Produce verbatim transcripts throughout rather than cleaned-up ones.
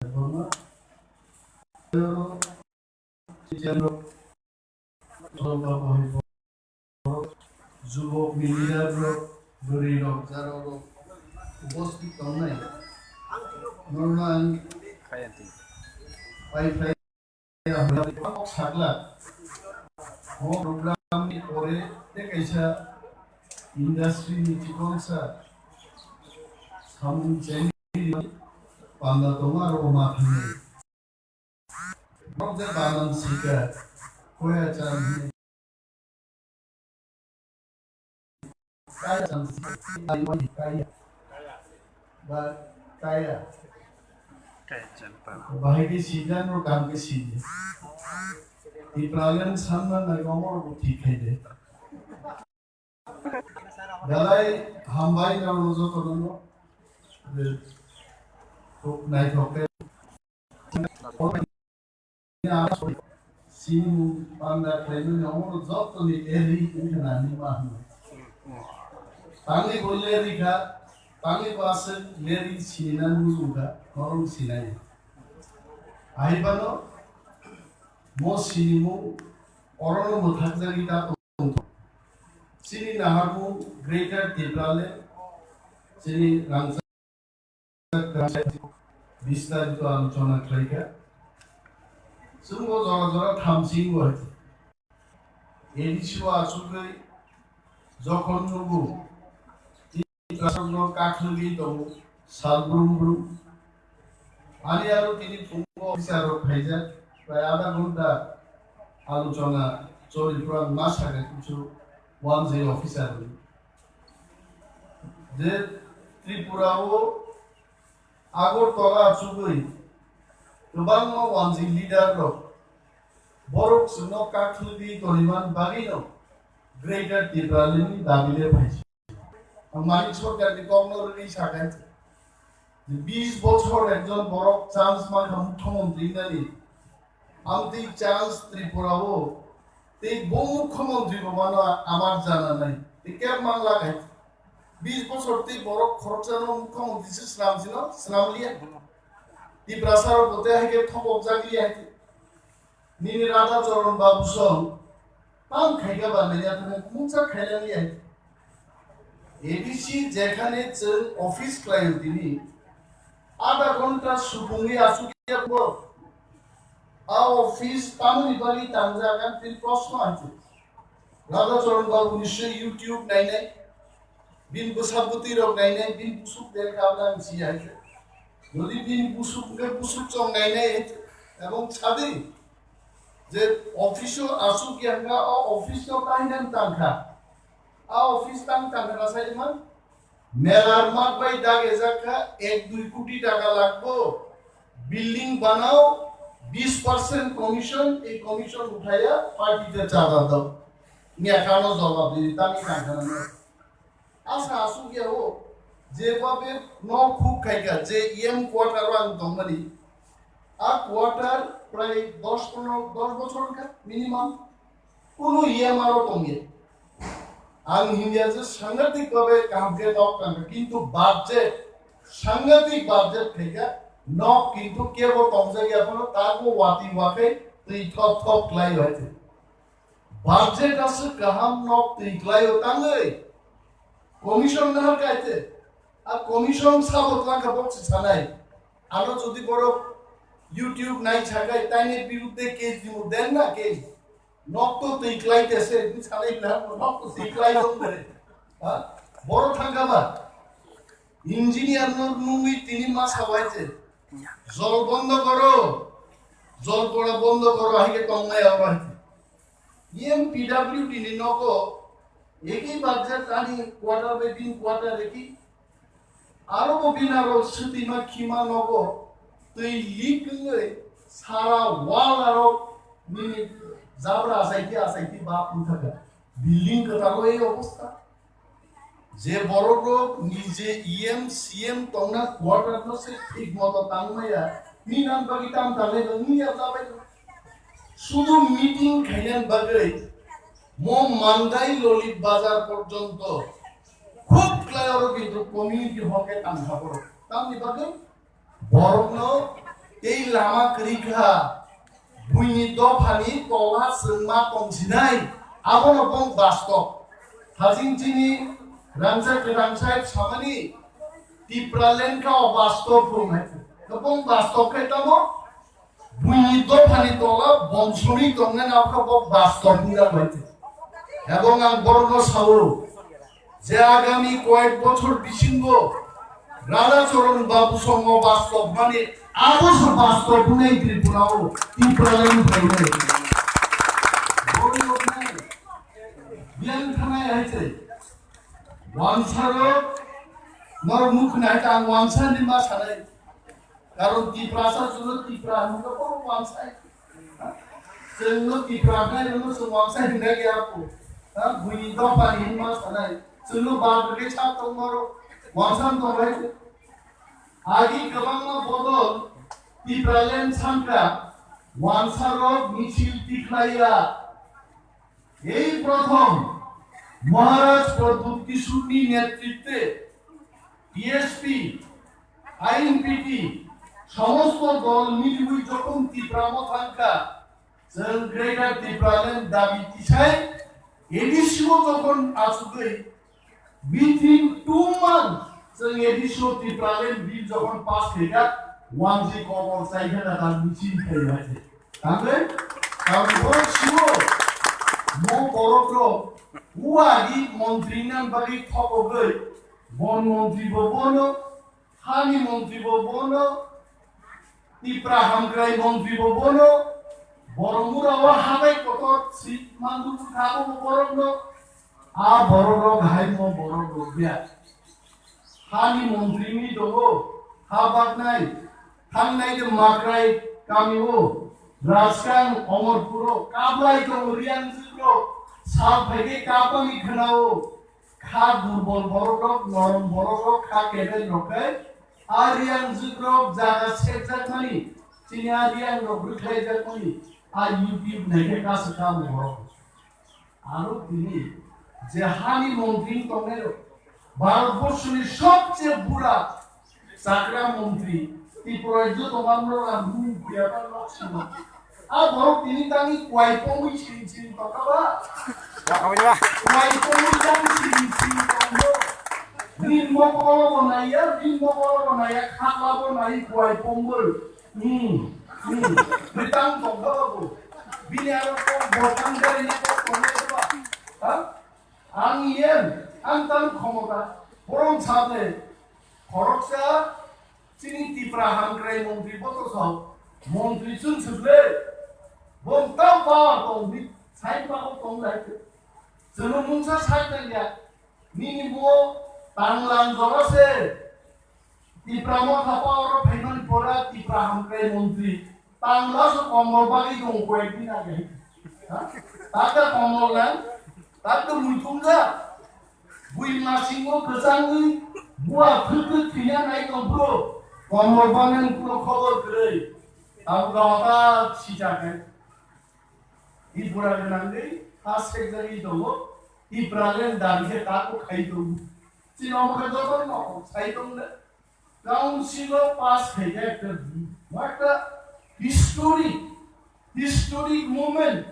Debbarma. Chwng rok, chwng rok, jubok ni leader rok, bwrwi rok, jara rok, ubosthit tongnai. Norno ang phai phai sakla. O program ni pore tei kaisa industry ni chikonsa samung chengwi panda tongo aro ma thangwi. Norok je banan sika, koya chan hwnwi. Kaya chan sika, kaya, kaya. Ba, kaya. Kaya chan pa. Bahai ke sida, no kam ke sida. Tipraland sanna nai omor bo thik khai de. Belai hambai norok jotono no. Tok naithok khe. Sini panda khlaimani omo joto ni eri wngkha nani ma hwnwi. Tangwi bo leri kha, tangwi bo aswk leri sinina nujung kha, norok sinai. Aibano mo sinimung orono mwthakjagwi ta tongthok. Chini naharmung Greater Tipraland, chini rangchak bistarito alochona khlaikha. Chwngbo jora jora thamchingo hai. A D C o achugwi jokhon nugo, Tiprasarokno kakhwlwi tongo, sal brum brum. Ani aro tini phungo officer rok phaijak, prai adha ghonta alochona choli phuru ang ma sakha kichu one G officer ni. Je Tripura o Agartala achugwi kwbangma one G leader rok borok chwngno kakhwlwi toniman bagwino Greater Tipraland ni dabi le phaijak. Ang Manik Sarkar ni kok no rwgwi sakha, bis bochor ekjon borok chance mankha mukhyamantri wngnani. Ang tei chance Tripura o tei bo mukhyamantri bo mano amar jana nai. Tei keb mangla khai. Bis bochor tei borok khoroksa no mukhyamantri se swnam sino, swnam liya. Tiprasa rok bo tei hai khe thopok jak liya hai khe. Nini Radha Charan Babu song, tam khaika ba naiya thangwi mungsa khailangya. A D C jekhane chwng office khlaio tini, adha ghonta supungwi aswk ya bo. A office tamoni bagwi tangjak ang tini proshno achuk. Radha Charan Babu nischoi YouTube nainai, bini bwsa bwtwi rok nainai, bini busuk de kabla ang si hai khe. Jodi bini busuk hwnkhe busuk chong nainai, ebong sadi je office o aswk ya hwnkha, o office no tainang tangkha. A office tang tangkha na sai man, melar mat bai dage jakha ek dui koti taka lagbo, building banao, bis percent commission, ei commission uthaya party te chada dao. Miya kano jawab dini, tami tangkha na. Asa asuk ya o, je babe no khuk khaika, je E M quarter o ang tongmani, a quarter prai dos pondro, dos bochor kha minimum, kunu E M aro tongya. Ang hinya je sangatik babe kaham khe nok tangkha, kintu budget, sangatik budget khaika, nok kintu kebo tongjak ya phano, tago wati wakhai twi thop thop khlai bai. Budget aswk kaham nok twi klaio tangwi. Commission nahar kaite. A commission sabo twlangkha bok se sanai. Ano jodi borok YouTube nai sakai taini birudde case dimu den na case. Nok to twi klai tese, ni sanai na nok to twi klai dong bere. Ha? Borok thangkha ba. Engineer no nungwi tini ma sabai se. Jol bondo koro. Jol pora bondo koro, hai khe tongnai abo hai khe. E M P W D ni nogo, eki budget ani quarter by din quarter eki. Aro bo bini aro swtwima khima nogo, twi leak wngwi sara wall aro nini jabra achaiti achaiti bap wngthaka. Building kwtaro ei obostha. Je borok rok nije E M, C M tongna quarter no se thik moto tangmaya, ni nan bagwi tam tangnai no ni ya tabai. Sudu meeting khainan bagwi mo Mandai Lolip Bazar porjonto khub klai oro kintu community hall khe tangkha borok. Tamni bagwi? Borokno lama kwrwi kha, buini dophani tola chwngma tongsinai, abono bong bastob. Hajing chini rangchak kwrangchak samani Tipraland kha o bastob rung hai. Bong bastob khai tamo? Buini dophani tola bonsoni tongnai na kha bok bastob wngya bai. Ebong ang borokno sao, je agami koyek bochor bisingo Radha Charan Babu songo bastob mani abo se bastob wngnai Tripura o Tipraland phainai. Borok nai biyang thanai hai se. Wansaro norok mukhnai ta ang wansani ma sanai. Karon Tiprasa chwngno Tipra hwnwi bono wansai. Chwngno Tipra hwnwi rwno chwng wansai hwnwi ya po. Ha, buini dophani hwnma sanai. Chwngno bad rwgwi sak tongmaro wansan tonglai. Agi kwbangma bodol Tipraland sankha wansarok michil tikhlaiya. এই প্রথম মহারাজ প্রদ্যুৎ কিশোরনি নেতৃত্বে TSP, INPT সমস্ত দল মিলিয়ে যখন তিপ্রামো থাকা, গ্রেটার তিপ্রাল্যান্ড দাবি কিসাই এডিসিও যখন আসুদই Within two months, chwng A D C o Tipraland bill jokhon pass khaikha, wanjwi kokol chaikha da, da michil khaio hai se. Tangwi, tangwi borok sio, mo borok rok, uagi montri nang bagwi thokogwi, bon montri bo bono, hani montri bo bono, Tipra hamkrai montri bo bono, borok mura o habai kotor si mandu kha bo borok no, A borok rok hai mo borok rok ya. Hani montri ni dogo, ha baknai, thangnai de makrai kami o, Rajkang Omorpur o, kablai tongo Riang Jwk rok, sal phaikhe kabani khna o, kha durbol borok rok, norom borok rok, kha kebel rok khe, a Riang Jwk rok jaga sekjakmani, chini a Riang rok rwkhlaijakmani, a YouTube naikhe kasa kamo borok. Aro tini je hani montri tongnai rok, Bharatborsoni sobche bura chakra montri, Tripura joto mamro ang mung khuya ba nok sima. A borok tini tangwi kwai pongwi sing sing tongkha ba? Kwai pongwi tang sing sing tongbo. Ni mokolo bo naiya, ni mokolo bo naiya, khakla bo nai kwai pongwi. Hmm. Hmm. Bitang tongkha ba bo. Bini aro kok botang dari ni kok tongkha ba? Ha? Ang yen, ang tang khomota. Borom sable. Khoroksa chini Tipra hamkrai montri boto sao. Montri chun sable. Bom tang power tong bi. Sai pa ko tong lai. Chwng mungsa sai tang ya. Nini bo tanglang jora se. Tipra motha power o phaimani pora Tipra hamkrai montri. Tangla so komol bagwi tongo koyek din age. Ha? Taka komol na? Taka muitung ja? Bui masingo kwchangwi bua thwk thwk thwiya nai tong bro. Komol bagwi kuno khobor kwrwi. Abo gawata sija khe. I bura gwnangwi ha sekjagwi tongo, i Tipraland dabi khe tako khai tongo. Chini omo khe jotono sai tong de. Council o pass khai khe ekta, what a historic, historic moment.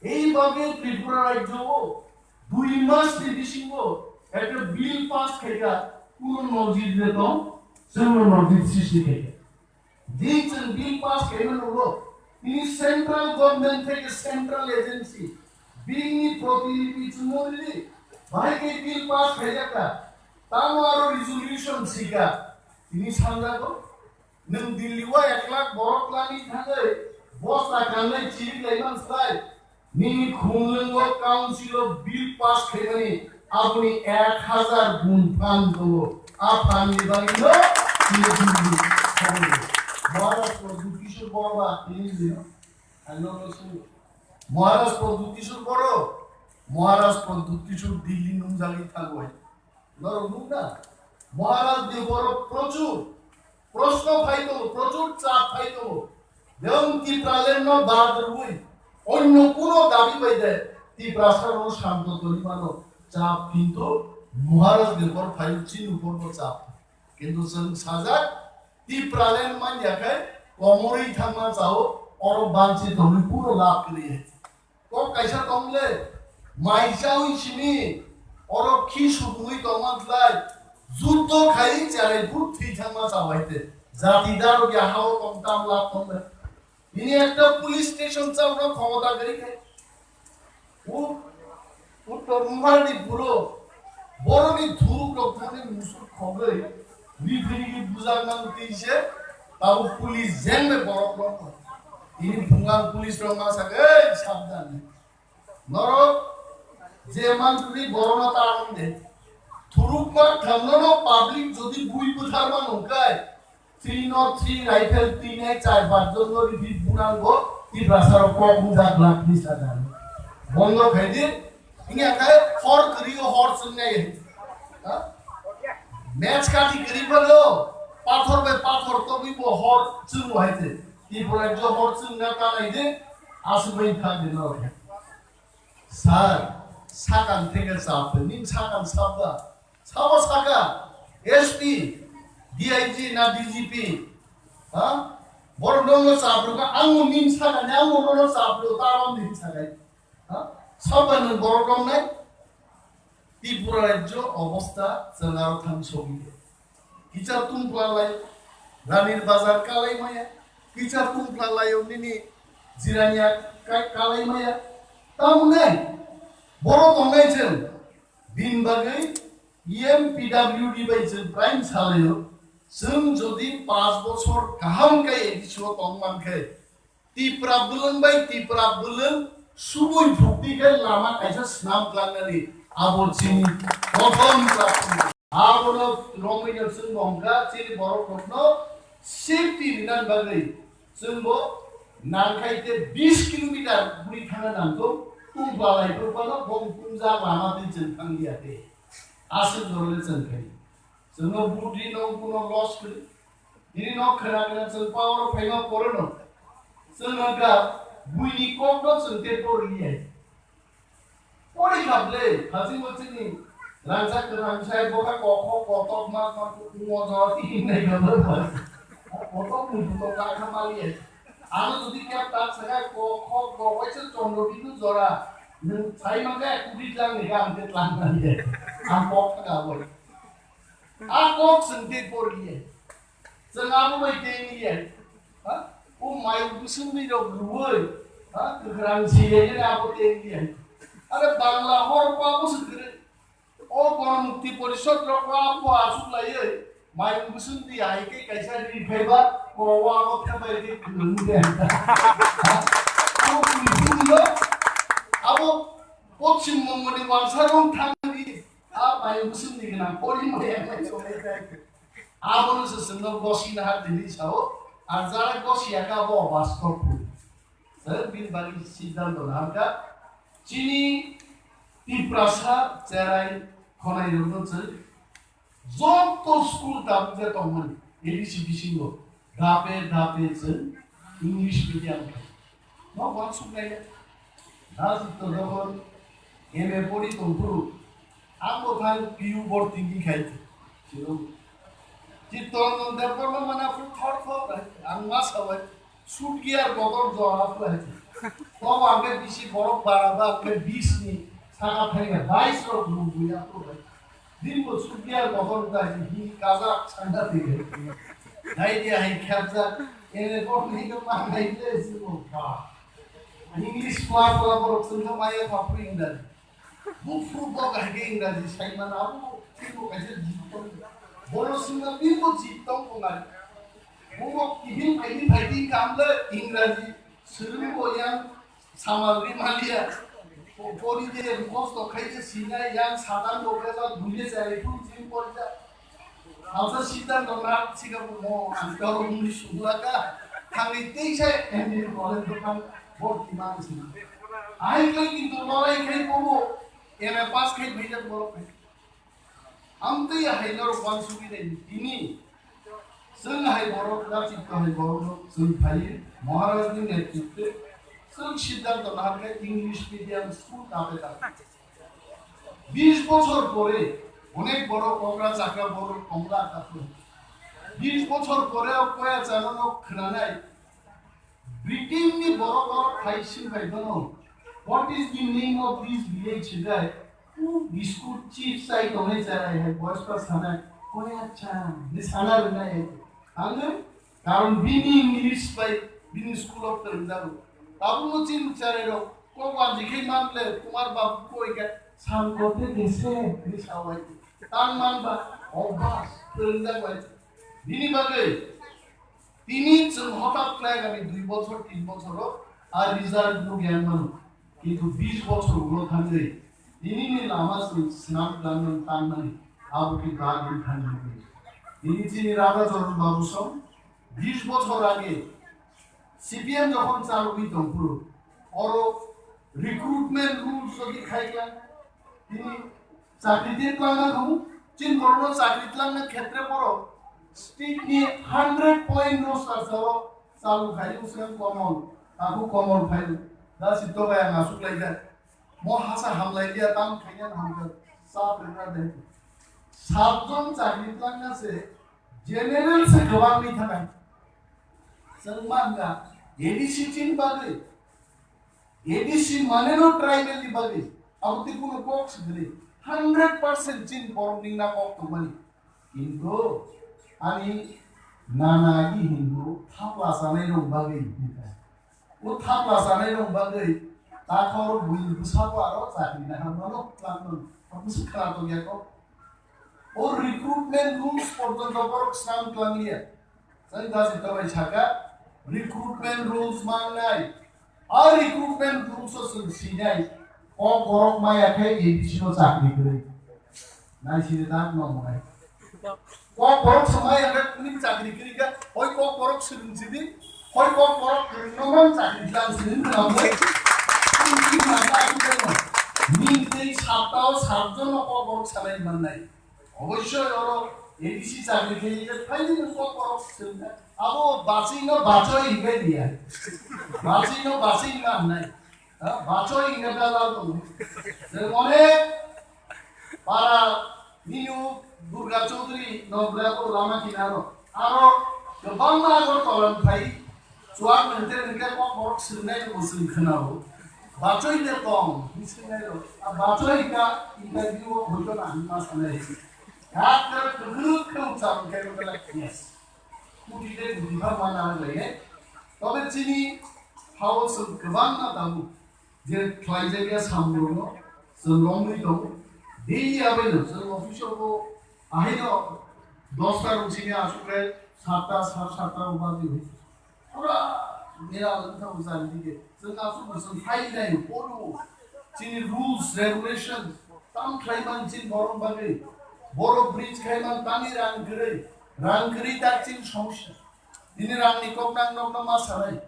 Eibabe Tripura rajyo o dui mas ni bisingo ekta bill pass khai kha, kuno nojir de tong, chwngno nojir sristi khai kha. Di chwng bill pass khaima nukgo, tini central government theke central agency, bini protinidhi chwngno rili, bahai khe bill pass khaijak kha, tamo aro resolution sika, tini sanjago, nwng Delhi o ek lakh borok lani thangwi bosta kanlai chiri laiman slai, Nini khumlwngo council o bill pass khaimani aboni ek hazar gun phan tongo. A phan ni bagwi no chini Delhi thangwi. Maharaj Pradyut Kishore Borma tini dino. Ang no no sunu. Maharaj Pradyut Kishore Boro, Maharaj Pradyut Kishore Delhi nungjagwi thango hai. Norok nukna, Maharaj ni borok prochur proshno phai tongo, prochur chap phai tongo. Jemon Tipraland no bad rwui onyo kuno dabi bai de Tiprasa no santo toni mano chap, kintu Maharaj ni bor phai chini upor no chap. Kintu chwng sajak Tipraland man ya khe Komorwi thangma chao, oro banchi tongwi puro lab kwrwi. Kok kaisa tongle, mai chawi simi, oro khi sugwi tongma thlai, juddo khai cherai phut thwi thangma chao hai te. Jati daro ya hao tong tam lab tongle. Ini ekta police station chao na khomota gari khai. U-, Uttor Muharni buro, boroni thuruk rok thani musuk khogwi, rifrigi bujak nang twi se, tabo police jengbe borok rok. Ini phungang police rok ma sak, "Ei, sabdan. Norok je man twi borok no ta ang de." Thuruk ma thamno no public jodi bui buthar ma nungkai, Three not three rifle twi nai char bar jon no repeat bunango Tiprasa rok kok wngja glak ni sajan. Bondo khaidi, wngya khe hor kwrwi o hor chwngnai. Ha? Match kati kwrwi phano pathor bai pathor tobwi bo hor chwngo hai se. Tripura jo hor chwngna ta nai de, aswk bai thang de no. Sir, sakang theke chap, nim sakang sap ba. Sabo saka, S P, D I G na D G P, ha? Borok nokno chaprwkha, ang bo nim sakani, ang bo nono chaprwkha, ta rom nim sakai. Ha? Sabo nwng borok romnai? Tripura rajyo obostha chwng aro thang sogwi. Kichar tungpla lai, Ranir Bazar kalai maya, kichar tungpla lai nini Jirania kai-, kalai maya. Tamni borok tongnai chwng, bini bagwi E M P W D bai chwng prime salaio, chwng jodi panch bochor kaham khe A D C o tong man khe, Tipra bwlwng bai Tipra bwlwng subui phukti khe lama kaisa snam klangnani abo chini prothom prarthana. Abono romwi no chwng bo hwnkha chini borok rokno safety rinani bagwi chwng bo nangkhai te bis kilometer bwrwi thangna nangkuk, tungpla lai phano bong pungjak lama twi chwng thang liya te. Aswk jorole chwng khai. Chwngno budri no kuno loss kwrwi. Nini nok khwna khwna chwng power phaima pore no. Chwng hwnkha buini kok no chwng te pori ya. Pori kha ble, hajing bo chini rangchak kwrang sai bokha kok kok kotok ma ma mo jora ti hinai ga ba ba. Kotok ni buto ka kha mali ya. Ano jodi kya tak saga kok kok do wai se chondro bindu jora. Nwng sai ma ga kudi jang ni ga ang te tlang na ya. Ang kok ka ga bo. A kok chwng tei por liya. Chwng abo bai tei liya. Ha? O mayung bwswngni rok luwoi. Ha? Kwkhrang si liya abo tei liya. Are Bangla hor pa bo se kwrwi. O Ganamukti Porishad rok abo asuk laiwi. Mayung bwswngni hai khe kaisa ri phaiba. Kowa abo khe bai khe kwrwng de. Ha? Abo kwrwng de. Abo Poschim Bongoni wangsa rong thangwi. A bai bwswk ni gwnang pori maya mai chonai tai. Abono se chwngno gosi na ha tini sao. Ar jara gosi ya ka bo bastob phu. Sir, bini bagwi siddhanto na ha ka. Chini Tiprasa cherai khonai rokno chwng joto school tabuk je tongmani A D C bisingo dape dape chwng English medium. No wansuk nai. Najito jokhon M A pori tongphuru, ang bo thang P U board thinking khai. Sino. Chittranjan Debbarma mana phuru thor thor hai. Ang ma sabai. Sut gear bodol jora phuru hai. To ang khe bisi borok bara ba ang khe bis ni saka thai na bais rok lungui ya phuru hai. Din bo sut gear bodol ta hi kajak sangha thik hai. Dai dia hai khapjak. Ene ko ni ko ma nai le si ko ba. English pla pla borok chwng khe maya kha phuru English. Buphuru bo hai khe English sai mana abo phuru kaisa jitong. Boro singna bini bo jitong ko nai. Bo bo kihin phai ni phai tin kam le English swrwng bo yang samagri maliya. Pori de kosto khai de sinai yang sadang bo bela duye jai phuru jim pori ja. Hausa siddhanto na sikha mo ang toro muni sugla ka thangni teisa M B A college dokan borti man sini. Ai kai kintu lorai kai bobo M A pass kai bhaijak borok kai. Amtwi hai norok wansugwi nai tini. Chwng hai borok, rachik hai borok no chwng phai Maharaj ni netritwe chwng siddhanto na kai English medium school tabe tabe. Bis bochor pore onek boro okra chakra borok tongla kaphun. Bis bochor pore o koya chana no khwnanai. Britain ni borok o phai sing bai bono, "What is the name of this village?" hinai. "O biskut chips chai tongnai charai," hai boyos pa sanai. "Koya cha," ni sana rwnai hai. Ang karon bini English bai bini school o phwrwngjago. Tabukno chini chwrairok kok wanjwi khe man le, Kumar babu koi khe, "Sam kote dese," hinwi sao hai. Tang man ba obas phwrwngjak bai. Bini bagwi tini chwng hotat khlai gani dui bochor, tin bochor o a result no gyan mano. Kintu bis bochor ulo thangwi tini ni lama chwng swnam twlang tangmani abo khe bagwi thangwi. Tini chini Radha Charan babu song bis bochor age C P M jokhon chalogwi tongphuru, oro recruitment rules jodi khaikha, tini chakri de twlangna thung, chin borokno chakri twlangna khetre borok state ni hundred point roster sao chalu khai usang komol, aku komol khai da sito bai ang asuk lai da. Mo hasa hamlai dia tam khaiya hamka sa prepare de. Sabjon chakri twlangna se general se gawang ni thanai. Chwng manga A D C chin bagwi, A D C mane no tribal ni bagwi, abo tei kuno kok se gwnwi, hundred percent chin borok ni na kok tongmani. Kintu ani nana agi hindu thapla sanai rok bagwi hinka. O thapla sanai rok bagwi takhor bui bwsabo aro chakri na hamano twlangno. Bwswk khara tongya kok. O recruitment rules porjonto borok swnam twlangliya. Chwng da se tobai saka, recruitment rules mangnai. A recruitment rules o chwng sinai. Kok borok maya khe A D C no chakri kwrwi. Nai sini tak no monai. Kok borok se maya khe kuni chakri kwrwi kha, hoi kok borok swrwng sidi, hoi kok borok kwrwng no man chakri khlai sini khna mo. Ni tei sapta o sat jon no kok borok sanai mannai. Obossoi oro A D C chakri khe ye phaini no kok borok swrwng kha. Abo bachwi no bachoi hinbai dia. Bachwi no bachwi ma hnai. Ha, bachoi hinga dalal tongo. Jemone para ninu Durga Chaudhary no bwrabo lama kinaro. Aro kwbangma Agartala ni phai chuak nengte nengte kok borok swrwngnai rokbo chwng khwnao. Bachoi de tong, hinwi swrwngnai rok. A bachoi ka interview o hoito na hinma sanai. Kha khe kwrwk khe ucharong khe yes. Kuti de kuti pha mana lai. Tobe chini hao chwng kwbangma tabuk. Je khlaijakya samungno chwng romwi tongo. Daily abaino chwng office-o bo ahaino dosta rok sini asukre satta, sar satta o baji hoi. Pura mera wngkha bo jani dige. Chwng asuk bo chwng phai nai, photo, chini rules, regulations, tam khlaiman chini borok bagwi. Borok bridge khaiman tani rang kwrwi. Rang kwrwi tak chini somosya. Nini rangni kok nang nokno ma sanai.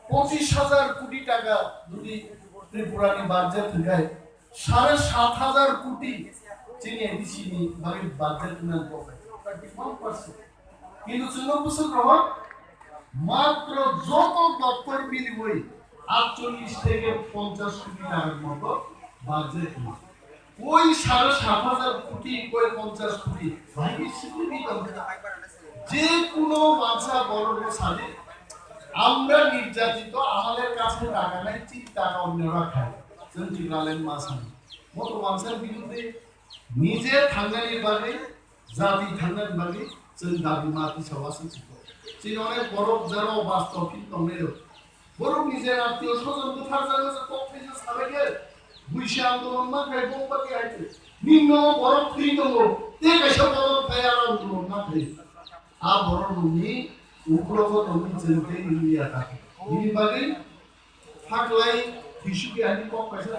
Pochis hajar koti taka jodi Tripura ni budget hwnkhe, sare sat hajar koti chini A D C ni bagwi budget nang kok. One percent. Kintu chwngno bwswk rohor matro joto doptor miliwi atchollish theke ponchash koti takar moto budget nang. ওই সাড়ে সাত হাজার কোটি, কয় পঞ্চাশ কোটি, ভাই, কি স্বীকৃতি দরকার? যে কোনো ভাষা বড় বড় সাথে আমরা নির্যাতিত, আমাদের কাছে টাকা নাই, ঠিক টাকা অন্যরা খায়। চন্দ্রিকালেন মাসান মতো ভাষার বিরুদ্ধে নিজে থাঙ্গানি বাদে জাতি থাঙ্গানি বাদে চল দাবি মাতি সভা সূচিত। চীন অনেক বড় যারা বাস্তব কিন্তু মেরো Borok ni je attiyo sojon bwthar jaga se kok khaisa sabaikhe, buisi andolon ma khai, bomba khe haikhe. Nino borok thwi tongo, tei kaisa borok khai aro andolon ma khai. A borok nungni uklogo tongwi chwng tei nini ya ta. Nini bagwi phaklai thwisukya ani kok kaisa